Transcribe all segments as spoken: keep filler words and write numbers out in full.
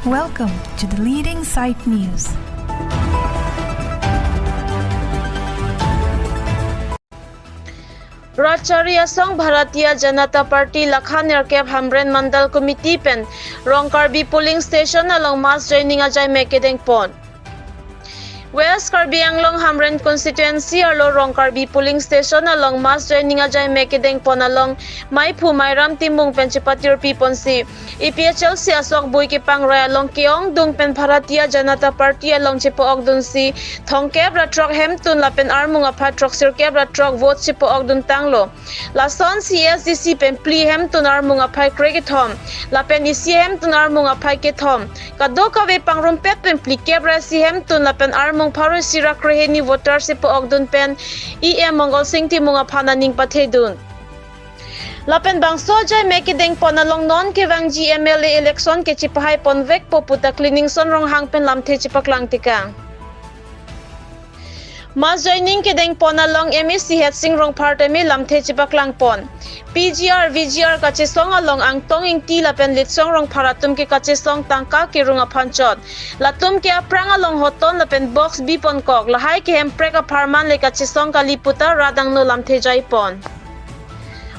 Welcome to the leading site news. Rajchari asong Bharatiya Janata Party lakhan nerkep Hamren Mandal Committee pen Rongkarbi polling station along mass joining ajai mek kedengpon. West Karbi Anglong Hamren constituency arlo Rongkarbi polling station along mass joining ajai mek kedengpon along maiphu Mairam Timung pen chepatirpiponsi A P H L C asok bui kepangrai along ke-ongdung pen Bharatiya Janata Party along chepa-okdunsi thomkep ra throk hemtun lapen armung aphan throksirkep ra throk vote chepa-okdun tanglo. Lason C S D C pen phli hemtun armung aphai krekethom lapen isi hemtun armung aphai kethom, kadokave pangrumpet pen phlikep ra isi hemtun lapen armung pharo isi ra krehini voter chepa-okdun pen E M Mongol Sing Timung aphan aning pathedun. Lapen bangso ajai mek kedengpon along non kevangji M L A election kechipahaiponvekpo puta Kliningson Ronghang pen lamthe chepaklang tekang. Mass joining kedengpon along M A C Headsing Rongphar tame lamthe chepaklangpon. P G R, V G R kachesong along Angtong Ingti lapen Litsong Rongphar atum ke kachesong tangka kerung aphan chot. Latum ke aphrang along hoton lapen box biponkok, lahai ke Hemprek apharman le kachesong kali puta rat angno lamthe jaipon.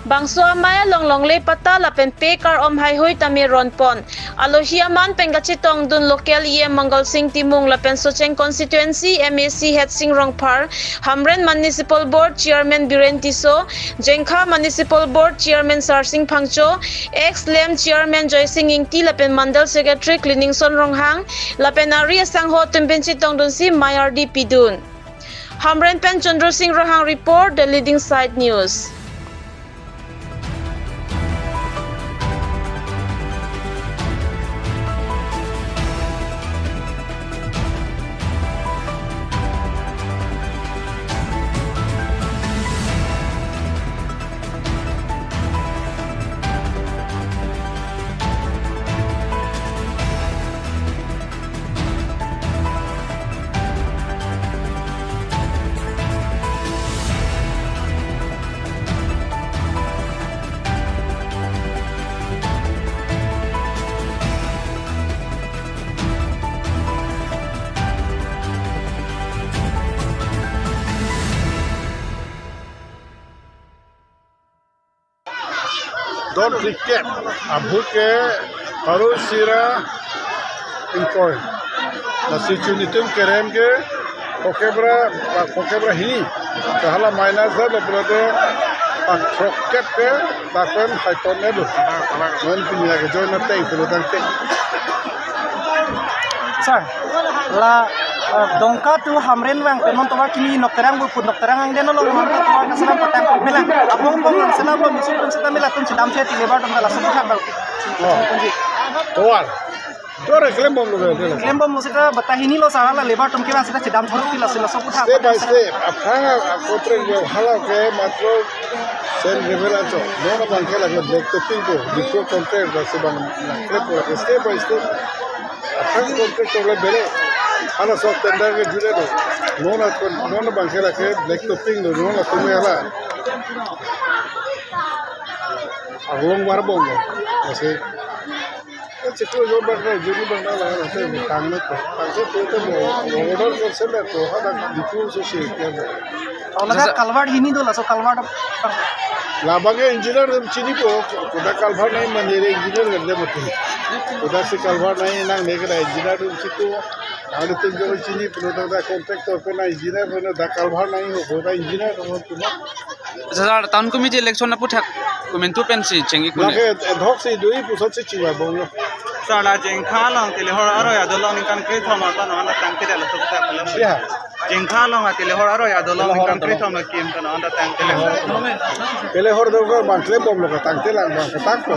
Bangso amei along longle patta lapen pe kar-om heihui tame ronpon. Alohi aman pen kachetongdun local E M Mongol Sing Timung lapen Socheng constituency M A C Headsing Rongphar, Hamren Municipal Board Chairman Biren Tisso, Jengkha Municipal Board Chairman Sarsing Phangcho, ex LAMP Chairman Joysing Ingti lapen Mandal Secretary Kliningson Ronghang, lapen ari asangho atum pen chetongdunsi mei ardi pidun. Hamren pen Chandra Sing Ronghang report, The Leading Site News. Don phlikep, ahut ke pharo isi ra ingkoi. Lasi chinitum kerem ke phokep ra, phokep ra hini. Kahala minus da lo pulote, phokep ke, lapen haiton ne lo. Non pini lake join na teng pulo tang teng. Sir, la, eh, Dongka to Hamren vang pen non tovar kimi Nokterang bu put Nokterang angdeng along non tovar kaselam patang pemilang. Apong pong lang selam lo musim tum seta mila tum chedam che ti labour atum ke laso aputhak bang. Oh. Tovar. Tovar klembom lo, klembom. Klembom lo seta bata hini lo sir, la labour atum ke bang seta chedam thorok ti laso, laso aputhak. Step by step. Aphrang a contract lo hala ke matro Sen reveal acho. Non abang ke lake black topping po, before contract ba se bang nangkle po, step by step. Aphrang contract lo bele. Hala sok tender ke jule do. Non a kon, non abang ke lake black topping do, non atum ke hala. Arlong varbom lo. Ase. Chiklo jo bang na, juni bang na la, la, te tang na to. Tang se to te mo, order kar se na to, ha na dipu so se kya na. Aw, laga Jasa- culvert hini do, laso culvert. Labang ke engineer dem chinipo, kodak culvert nai mane re engineer gande mati. Kodak si culvert nai nangne ke engineer dem chiko. Ang de tin jo chini pulo ta contractor pe na engineer pe na da culvert nai ho, kodak engineer ho tu na. Jasa town committee election aputhak komantu pensi chengji kune. Lake ad hoc si dui pusat si chiva bong lo. Sir, la Jengkha along Telehor aroi adolong ningkan krethom aton non tangte dala sokta pulang. Ya. Jengkha along Telehor aroi adolong Telehor ningkan adolong. Krethom lo kim ton non tangte dala. Telehor do ko bang klembom lo ka tangte lang bang ketak ko.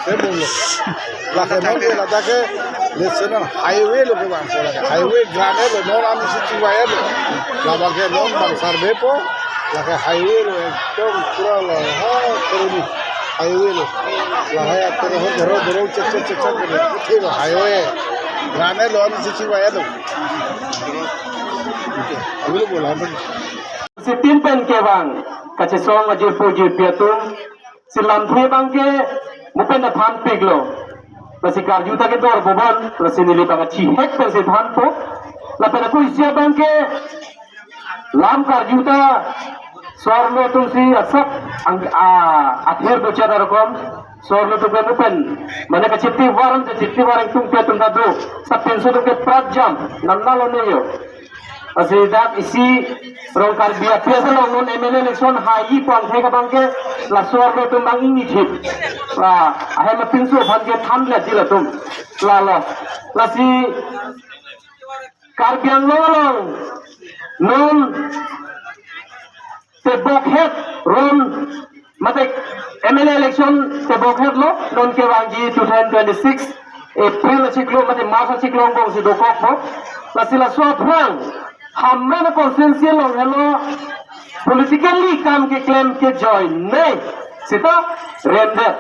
Klembom lo. Lake non ke ladak ke national highway lo ke bang ko lake. Highway grant lo non ami si chiva lo. Labang ke non bang survey po. Lake highway lo ekdom pura lo ha keruni highway lo. Lahai atur ho doro doro cek cek cek cek kene. Highway lo highway. Grant lo ami si chiva lo. Oke, ami lo bola. Sitin pen ke bang kachesong ajirpo jirpi atum si lamthe bang ke mo pen aphan pik lo. Lasi karju ta kedor boban, lasi neli bang chihek pensi thanpo. Lapen ako isi abang ke lam karju ta so-arlo atum si asap ang, a, ather do chada rokom. So-arlo atum ke mupen, mane kachiti warang, kachiti warang tung pe tum ta do. Sapinso atum ke prat jam, namna lo ne yo. Lasi dak isi rong Karbi api asa long non M L A election hai-i pon thek abang ke laso arlo atum bang ingni thip. La, ahem apinso aphan ke than le di latum. Lalo. Lasi Karbi Anglong along non tebokhet ron mate M L A election tebokhet lo, non kevangji two thousand twenty-six April achiklo mate March achiklo angbong si dokokpo. Lasi laso aphrang Hamren constituency along helo politically kam keklem kejoine sita remdet.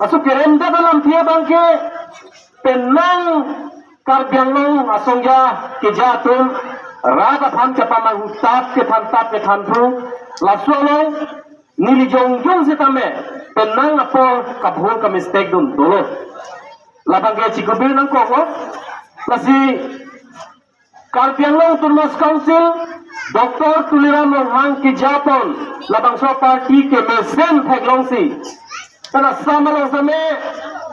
Laso keremdet alamthe abang ke penang Karbi Anglong asongja keja atum rat aphan kepamanghu tap kethan tap kethan thu laso along neli jongjong sitame penang apor kabhur ka mistake dun dolo. Labang ke chikubir nangkoklo. Lasi Karbi Anglong Autonomous Council, Doctor Tuliram Ronghang keja pon labangso party kemesen theklongsi, karena Assam along same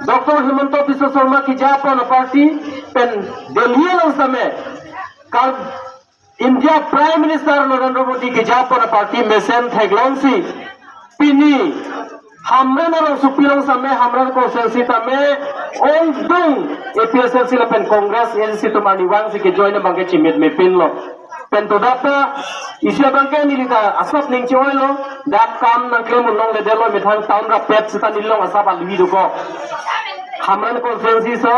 Doctor Himanta Biswa Sarma keja pon party pen Delhi along same Kar India Prime Minister Narendra Modi keja pon party mesen theklongsi, pini Hamren arongsopi along same Hamren constituency tame ongdung A P H L C lapen Congress A D C atum arnivang si kejoine abang ke chimit mepinlo. Pen to data isi abang ke neli ta asap ning choi lo, dak kam nangklem unlong ledetlo, methang town rapet sita neli along asap alwi dokok. Hamren constituency so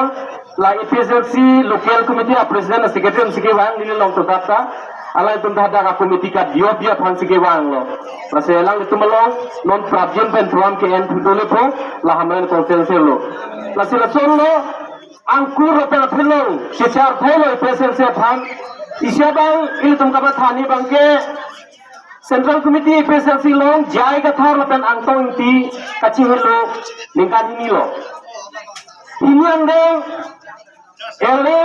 la A P H L C local committee a president a secretary si kevang neli along to data. Alangtum ta dak a committee kadiop diop aphan si kevanglo. Lasi alangtum along non prapjin pen program ke-en thu dole po la Hamren constituency lo. Lasi lason lo angkur lapen aphi along kechar thailo A P H L C aphan. Isi abang ilitum kamatha ni abang ke Central Committee A P H L C along J I Kathar lapen Angtong Ingti kachihelo ningkan hini lo. Hini angdeng L A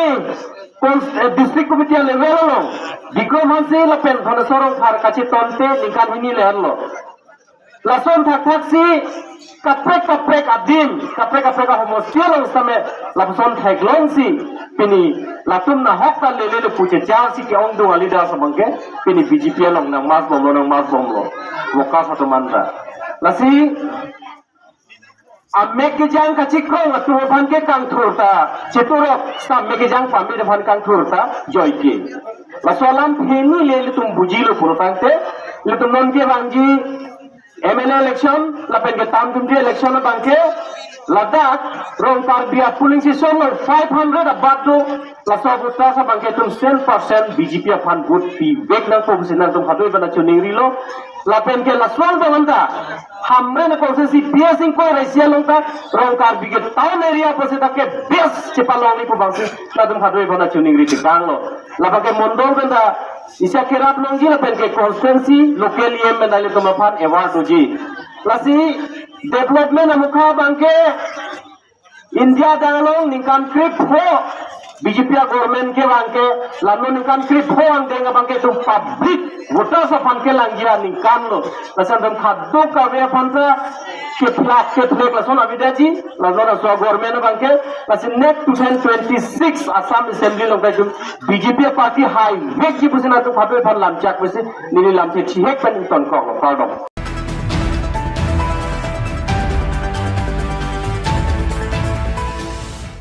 cons-, eh, District Committee a level along Bikram Hanse lapen Dhoneswar Rongphar kachetonte ningkan hini le-etlo. Lason thakthak si kaprek kaprek adim, kaprek kaprek ahomosti along same lapuson theklongsi pini latum nahok ta lele le pu chechar si ke-ongdung a-leader abang ke pini B J P along nangmas bomlo, nangmas bomlo. Vokas atum anta. Lasi amek kejang kachikrong atum aphan ke kangthur ta cheturok, sa amek kejang pamit aphan kangthur ta joike. Laso alamthe ni le ilitum bujilo pulotangte, ilitum non kevangji M L A election lapen ke tam tumji election abang ke ladak rong Karbi a-polling station lo five hundred abat do, laso voters abang ke itum cent percent B J P aphan vote pivek nangpo pusi nangtum hadoi abang ta choningrilo. Lapen ke laso abang anta Hamren constituency B S Ingkoi Raisi along ta rong Karbi ke town area pusi ta ke best chepalongji pu abang si nangtum hadoi abang ta choningri tekanglo. Labang ke mondol pen ta isi kerap longji lapen ke constituency local E M pen ta ilitum aphan award doji. Lasi development amukha abang ke India adang along ningkan krepho B J P a-government kevang ke, la non ningkan krepho angdeng abang ke itum public voters aphan kelangji aningkan lo. Lasi nangtum kadokave aphan ta kephlak kephlek lason avedetji, la non laso government abang ke, lasi next two thousand twenty-six Assam Assembly along ta itum B J P party haivekji pusi nangtum kadokave aphan lamchak pusi neli lamthe chihek pen ingtonkoklo, kardom.